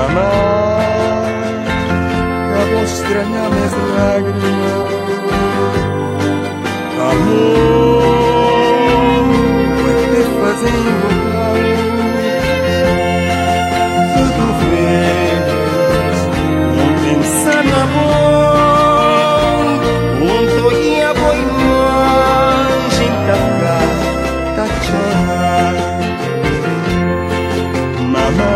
Mama, ka bo stranha-m es lágrima. Amor, bo é te faze-m mal. Tudu vez N pensa na bo, N ta oia bo imajen, N ta fka ta txora. Mama,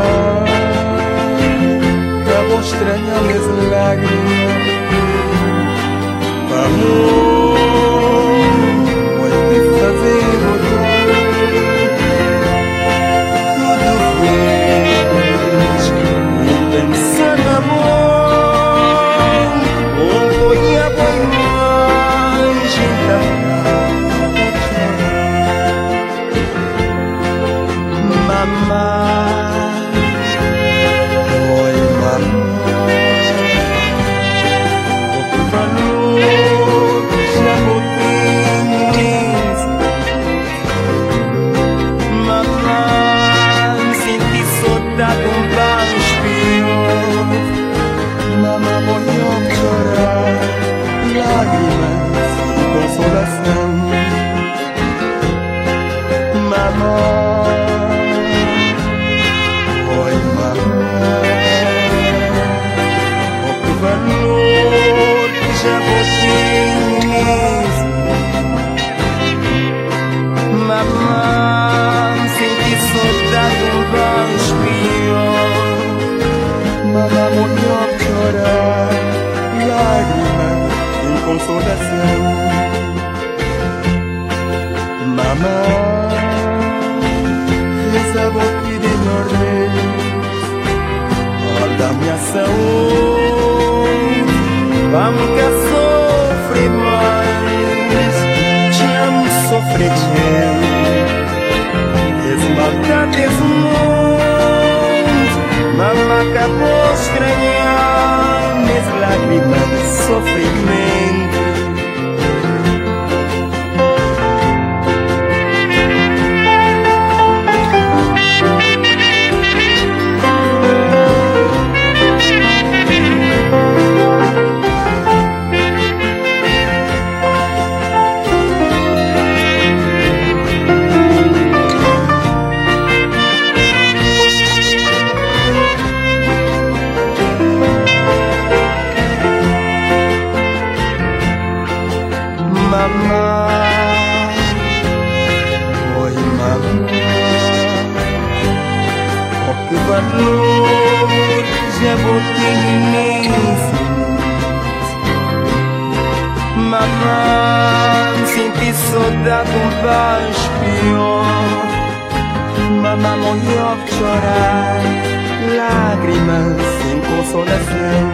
ka bo stranha-m es lágrima. Pamor, bo é te faze-bu dor. Tudu vez N pensa na bo, N ta oia bo imajen, N ta fka ta txora. Mama, oi mama, oh que valor já botei nisso. Mama, senti saudade um banjo pior. Mama, molhou chorar, lágrimas de consolação. Mama, oi mama, oh que valor que já botei nisso. Mama, senti saudade um banjo pior. Mama, molhou chorar, lágrimas em consolação. Mama, reza bo pidi Nhor Deus, al da minha saúde, pa-m ka sofre mais. Dja-m sofre txeu, es maldade es mundo. Mama, ka bo stranha-m es lágrima de sofrimento. Mama, oi mama, oh que valor já botei nisso. Mama, senti saudade um baixo pior. Mama, morreu de chorar, lágrimas sem consolação.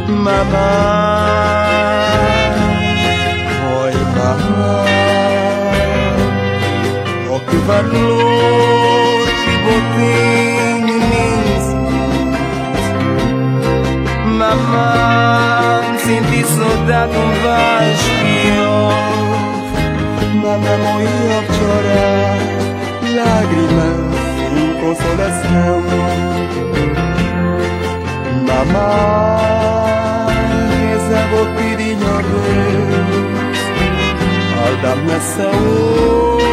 Mama, oi mama, oh que valor que botei nisso. Mama, senti saudade um baixo pior. Mama, morreu de chorar, lágrimas sem consolação. Mama, reza vou pedir a Deus, al dar-me a saúde,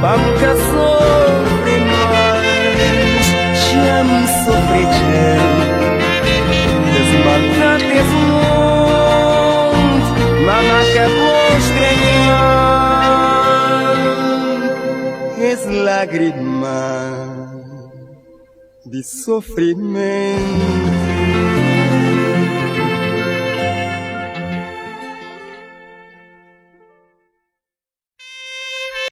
pa-me cá sofrer mais. Já-me sofri txeu, des maldade des mundo, mama ka bo estranhar es lágrima de sofrimento.